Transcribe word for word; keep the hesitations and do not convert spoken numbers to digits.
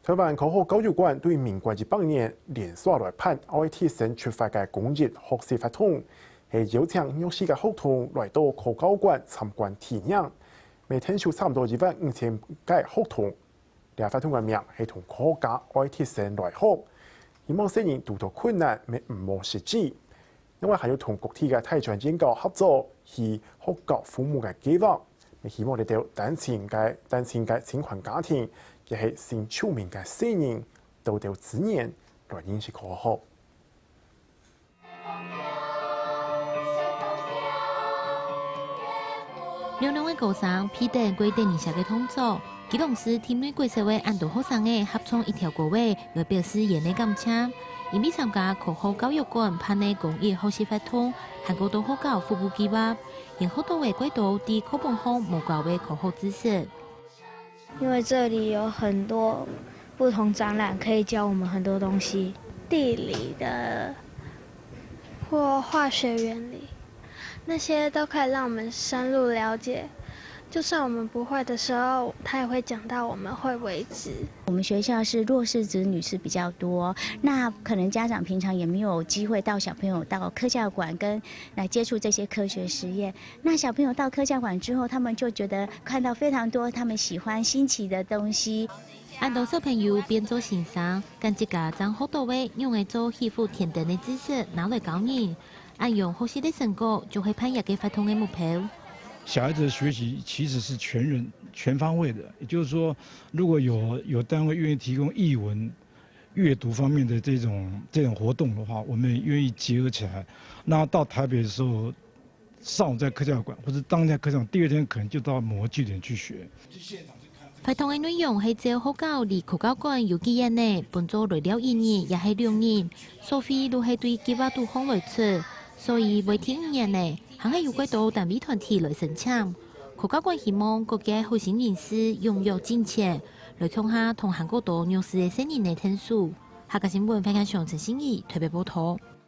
臺灣科學教育館對民國一百年連續來辦愛迪生出發个公益學習活動，係邀請弱勢个學童來到科教館參觀體驗，乜𢯭手差毋多一萬五千个學童。這活動个名係同科學家愛迪生來學，希望細人堵著困難乜毋好失志。 另外還有同各地个大專院校合作，去學校服務个計畫，也希望這兜單親个、單親个清寒家庭，也係新住民个細人，多兜資源來認識科學。 亮亮个歌聲，配等佢得人惜个動作，基隆市廳內國小个恁多學生仔合唱一條歌仔，來表示𠊎个感謝。因為參加科學教育館辦个公益學習活動，還過到學校服務計畫，𠊎學到了幾多在課本項無教个科學知識。 因為這裡有很多不同展覽可以教我們很多東西，地理的或化學原理，那些都可以讓我們深入了解。就算我們不會的時候，他也會講到我們會為止。我們學校是弱勢子女是比較多，那可能家長平常也沒有機會到小朋友到科教館跟來接觸這些科學實驗。那小朋友到科教館之後，他們就覺得看到非常多他們喜歡新奇的東西。 恁多小朋友變做先生，揀自家正學到个仰仔做起伏天燈个知識拿來教人，恁樣學習个成果就係辦這个活動个目標。小孩子的学习其实是全人全方位的，也就是说，如果有有单位愿意提供译文、阅读方面的这种这种活动的话，我们愿意结合起来。那到台北的时候，上午在科教馆，或者当天在科教馆，第二天可能就到某个据点去学。活动个内容係照學校离科教馆有幾遠呢，分做來尞一日也係兩日，所費都係對計畫肚項來出，所以會停五日呢，還係有幾多單位團體來申請。科教館希望各界好心人士踴躍進前，來共下同還過多弱勢个細人仔𢯭手。客家新聞，潘家祥、陳信怡，台北報導。